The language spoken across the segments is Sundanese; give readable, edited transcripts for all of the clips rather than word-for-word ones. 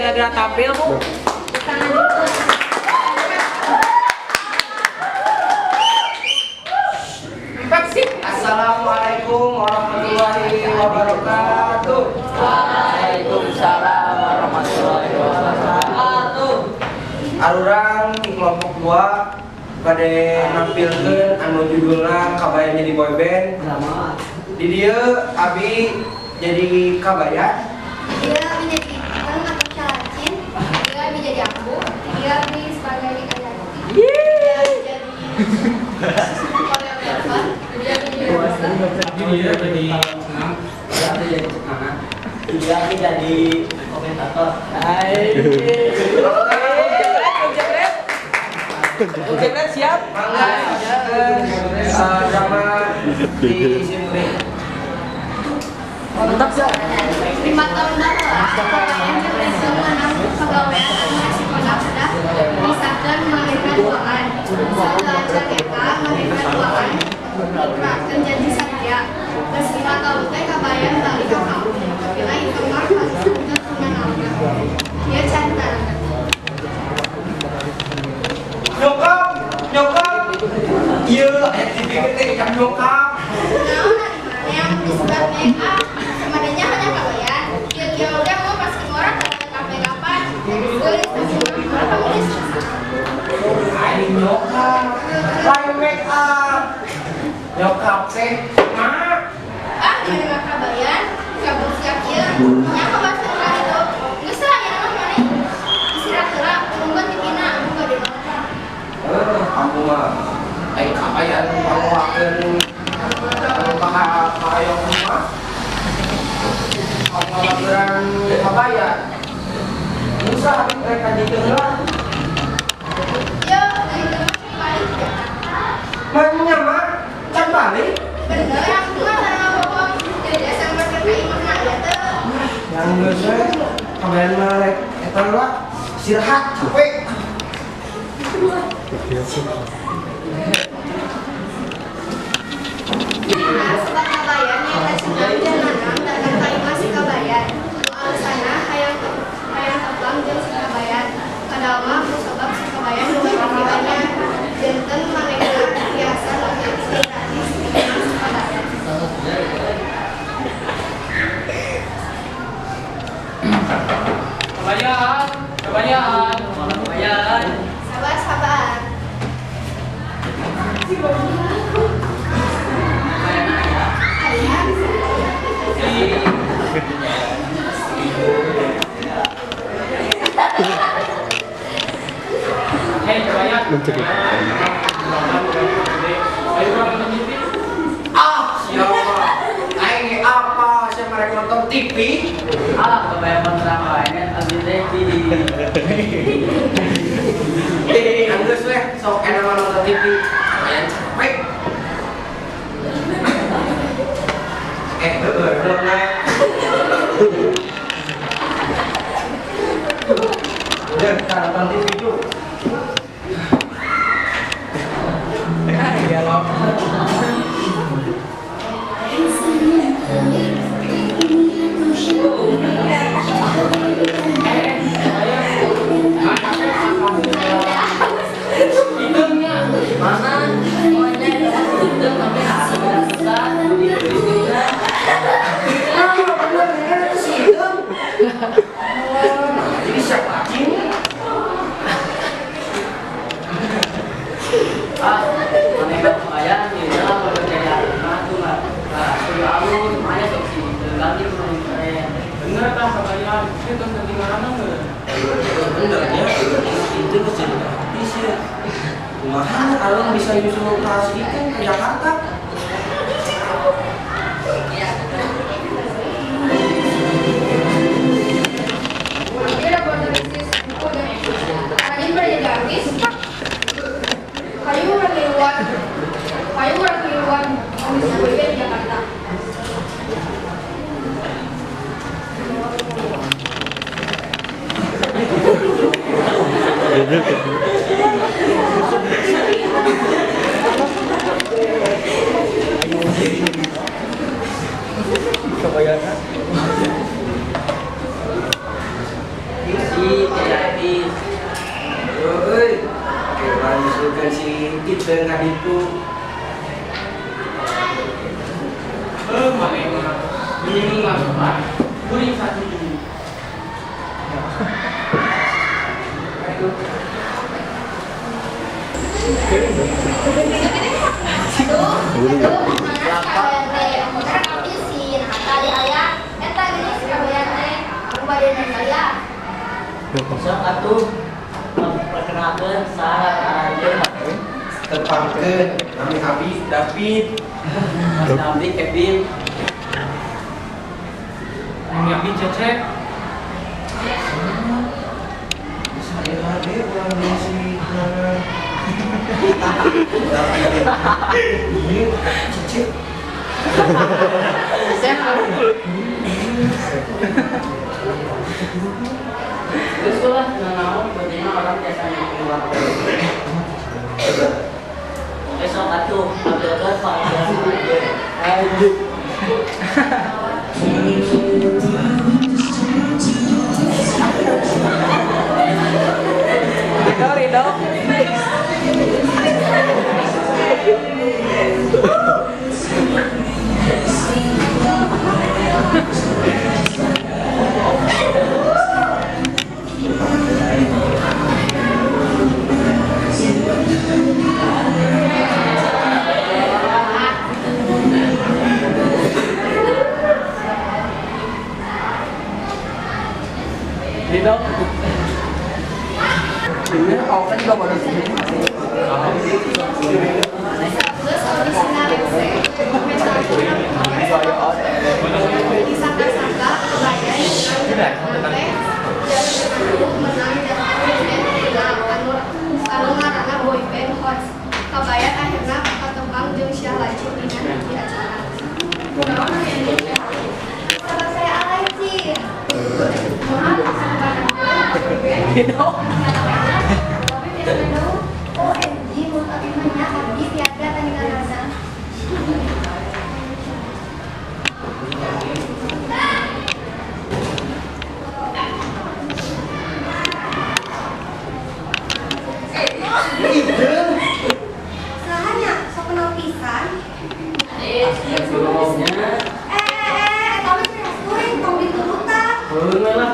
Tidak tampil, Bu. Assalamualaikum warahmatullahi wabarakatuh. Waalaikumsalam warahmatullahi wabarakatuh. Arurang di kelompok 2 bade nampilkeun anu judulna Kabayan jadi boyband. Di dieu abi jadi Kabayan. Dia abi jadi Ipeng atau Calacin. Dia abi jadi Ambu. Dia abi sebagai Ayanti. Dia jadi koreografer. Dia abi jadi dancer. Dia jadi senang. Dia abi jadi semangat. Dia abi jadi komentator. Hai. Oke, siap. Mangga drama di sini. Mantap siap. 5 tahun baheula, Kabayan jeung menang pagawean anu resikona kedah misakeun manehna duaan. Sabelajar eta manehna duaan ikrarkeun janji satia. Geus 5 tahun teh Kabayan balik ka kampung. Tapi lain mah teu kunanaonna. Ieu caritana. Nyokap, nyokap. Ieu aya TV teh jam nyokap. Naon ari maneh yang disebat make up? Sebenarnya hanya Kabayan. Kieu-kieu oge mau pas ngorok kapan-kapan. Geus berapa geus? Aing nyokap. Lain make up. Nyokap teh mak. Ah, gimana Kabayan? Kabur siap ieu. Nya kabasa ka itu. Geus lah aya mah maneh. Istirahat heula, nungguan TV-na, anu gede nonton. Kamu mah aing Kabayan pangoakeun anu ka hayang mah. Pangolakeun Kabayan. Musa rek kajikeun heula. Yo, dari teu mah balik ke Jakarta. Manya mah can balik. Bener, aku mah tara ngabohong. Jadi sampe ka imahna aya teu. Yang geus we Kabayan mah rek eta heula istirahat capek. Nah, sebab Kabayan yang senang jeung nanang datang ka imah si Kabayan. Nu alusana hayang tepang jeung si Kabayan. Padahal mah kusabab si Kabayan boga TV anyar. Janten manehna tiasa nonton TV gratis di imah si Kabayan. Kabayan, Kabayan, Kabayan. Sabar, sabar. Ayah. Hei, Kabayan. Ayo urang nonton TV. Ah, siapa? Aing apa? Saya mereka nonton TV. Ah, Kabayan menang wae abdi teh di. Anggeus weh, sok enak mah nonton TV. Kabayan capek. Heueuh, belum naik. Udah, kita nonton TV dulu. Ya loh. Mana? Jadi siapa ini? Ah, manehna Kabayan di dalam percaya mah tuh mah. Sudah alus, semuanya sok sih. Ganti kemarin. Bener tah Kabayan, itu terus ganti ngaranna geus. Bener ya, itu geus jadi artis ya. Kumaha alung bisa nyusul ka si Iten ke Jakarta? Dia udah buat bisnis buku dan rajin pernah jadi artis. Kayu urang ngiluan, kayu urang ngiluan audisi boyband di Jakarta. Kabayan. Iteung ka ditu. Heuh maneh mah menyinggung mah sopan. Kuring satuju. Sok atuh memperkenalkan saha aranjeun. Tepangkeun nami abi David. Mas Abdi Kevin. Nami abdi Cecep. Bisa iraha urang jeung si Nana. David. Ieu Cecep. Cecep. Terus lah, nanaon pentingnya orang biasanya keluar. Besok atuh, ambilkan panggilan gue. Aduh. Ridho, Ridho. Ini aku juga baru sini. Disangka-sangka menang anu ngaranna boyband Hot. Kabayan akhirna katembang jeung Syah Laju dina hiji acara. Sahabat saya alay sih. OMG, mun abdi mah abdi tiada tandinganana. Sahanya sok kenal pisan. Eta mah serius kuring tong diturutan. Bener lah.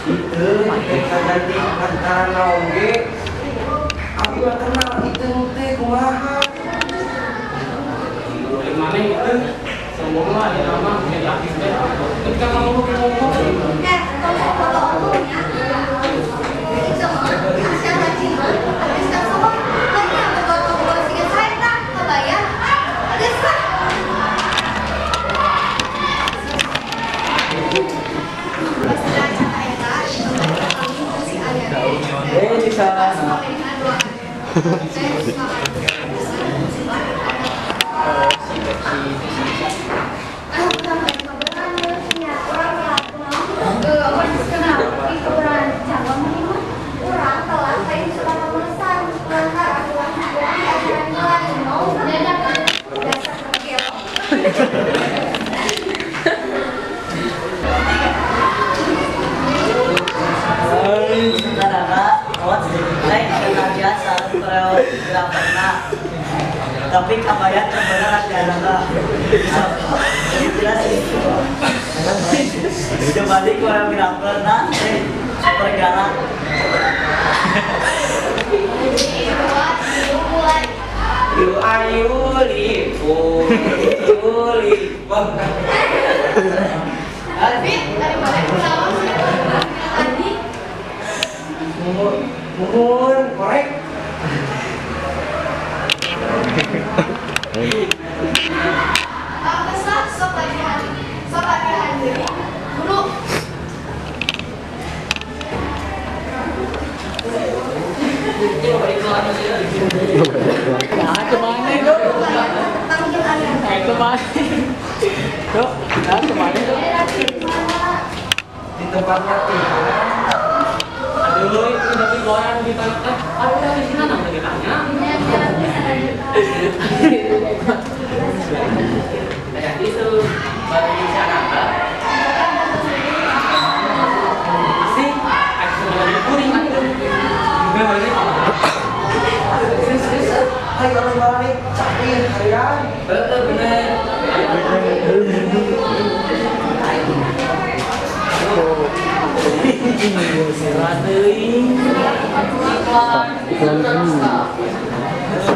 Iteung ganti lantaran naon ge. Abi mah kenal Iteung teh kumaha. Dari mana itu? Sombong lah di nama jadi artis teh. Ketika kamu ngomong Tong sok foto omongnya. Itu mah Syah Laju mah artis kang sombong. Hanya boga siga saya tah kabayang. Geus lah. Tapi kabayan sebenarnya adalah jelas itu. Coba di kurang pernah super galak. Yu ayu lipu, lipu. David, dari mana kenal tadi? Muhun, korek. Apa sok latihan deui. Guru. Nah, kemana itu? Kemana? Tuh, nah kemana itu? Di tempat latihan. Aduh, itu tapi goyang di tanah. Aduh, dari sini nang lagi tanya. Jadi itu baru bisa nambah. Asik, aku lagi kuring. Gimana?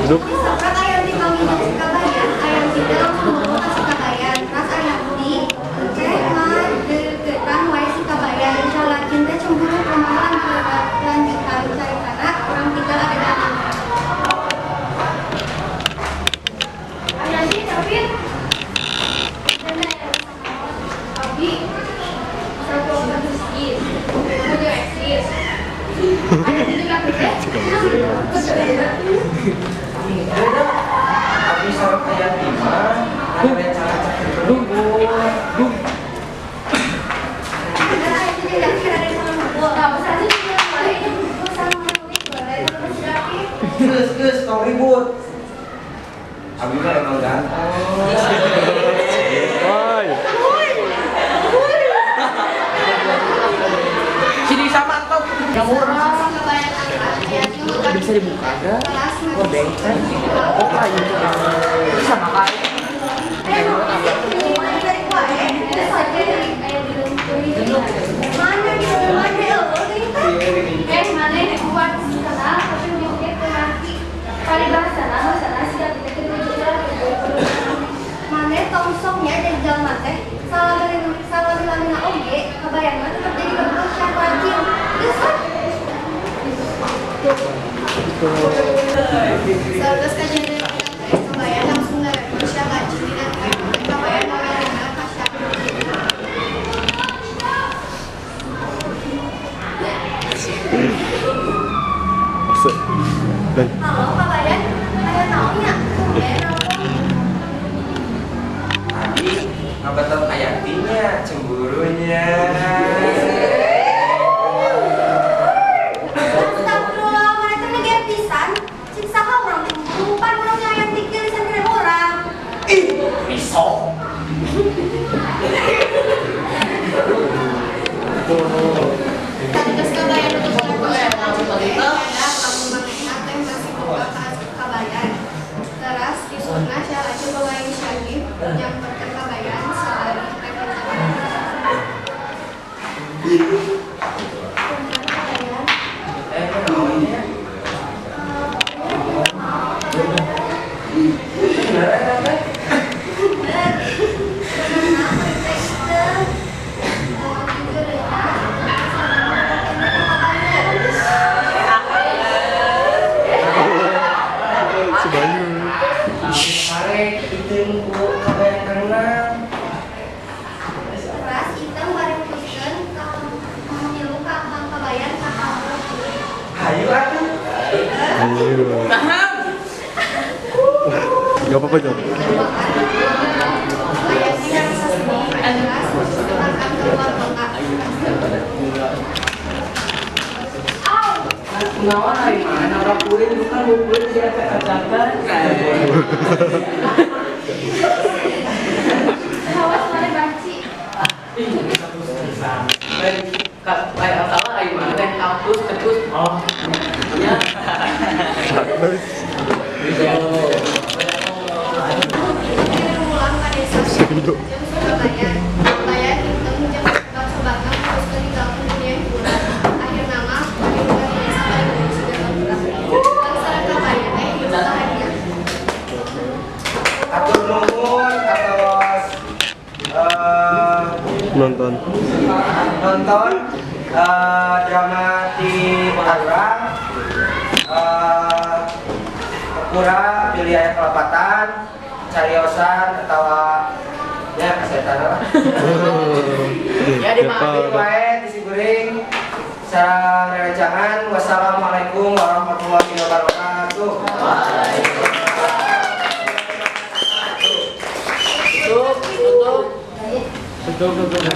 Duduk. Saat Ayanti panggil si Kabayan, Ayanti teh langsung ngomong ka si Kabayan. Ras Ayanti teh ngadeukeutan wae si Kabayan. Salakina teh cemburu kumaha lanjutan caritana urang tinggal adegan. Ayanti tapi Abi satu orang miskin, punya eksis. Ayanti juga teh. Beda. Abi sareng Ayanti mah ada rencana dulu. Geus geus tong ribut. Abi mah emang ganteng. Woi. Sini sama atau yang murah. Bisa dibuka gak? Oh, bengkel. Oh, kayu. Sama kayu. Mana tongsongnya dari jalma teh salami-lamina oge kabayang mah tetep jadi kabutuh syarwajin. Geus ah. Saurus kajadian teh kabayan langsung ngarepon syarwajin dina kabayan ngawerena ka syarwajin. Dan halo kabayan, aya naon nya? Aya naon? Tadi ngabetot Ayantinya, cemburunya. Astagfirullah, mana teh ngeger pisan. Cik saha urang cemburu, pan urang nya Ayanti geulisan keren urang. Ih, pisau. Tadi kabayan nutup telepon syarwajin teh lamun manehna teh masih boga ka kabayan. Teras kisurna syarwajin bawa inisiatif nyamperkeun kabayan salari teh rencana. Kumaha kabayan? Eh, naonnya? Bener eta teh? Bener. Benerna teh teu. Jujurna Sare itu ku kabayan kenal. Teras item bareng pikeun ka milu ka Kang Kabayan ka kampung. Hayu atuh. Ayo. Gak apa-apa, Jon. Ayanti ngarasa sedih, teras angkat keluar kota. Kunaon ari mana orang kulit bukan kulit siapa katakan. Awas mana banci. Kayak tawa ari mana teh kaktus terus. Oh. Ya. Pulang ka desa jeung Surabaya. Kabayan hitung jeung coba-cobana terus ninggalkeun dunia hiburan. Akhirna mah kehidupan di desa paling ngurus segala urang. Langsara kabayan teh hidup bahagia. Atur nuhun atos Nonton. Nonton drama di urang. Kepura pilih aya kelepatan, cariosan atawa ya kesehatan lah. Ya dimaafin wae disiguring sareng rerencangan. Wassalamualaikum warahmatullahi wabarakatuh. Tutup, tutup. Tutup, tutup.